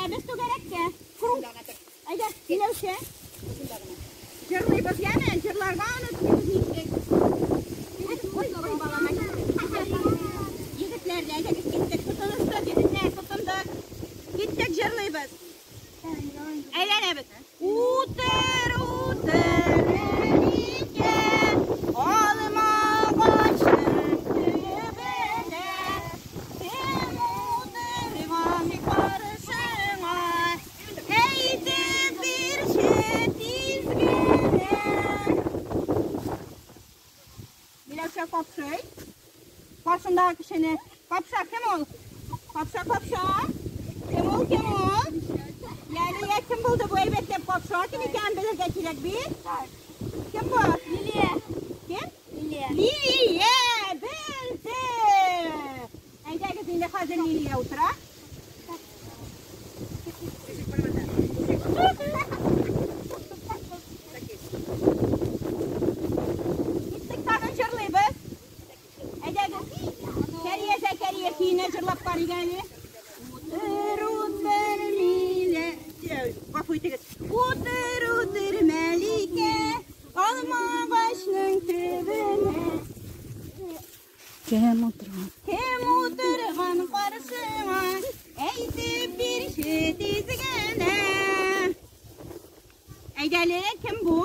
Әйләнәбез түгәрәккә. Круг. Әйдә, Миләүшә. Җырлыйбыз, яме, җырларга онытмыйбыз ничек. Ой, ой, балам, Егетләр дә, әйдәгез киттек, тотыныштык, егетләр, тотындык. Киттек, җырлыйбыз. Әйләнәбез. Утыр, утыр, Мәликә, алма агачның төбенә. Кем утырган каршыңа, әйтеп бирче тиз генә. Миләүшә капшый. Каршындагы кешене. Капша, кем ул? Капша, капша. Кем ул, кем ул? Ләлия, кем булды бу әйбәтләп капша? Кем икәнен белергә кирәк бит. Кем бу? Лилия. Кем? Лилия. Лилия, белде. Әйдәгез инде хәзер Лилия утыра. Киттек тагын җырлыйбыз. Әйдәгез. Кәрия Зәкәрия көенә җырлап карыйк әле. Утыр, утыр, миле. Гафу итегез. Утыр, утыр, Мәликә, алма агачның төбенә. Кем утырган? Кем утырган каршыңа, әйтеп бирче тиз генә. Әйдәле, кем бу?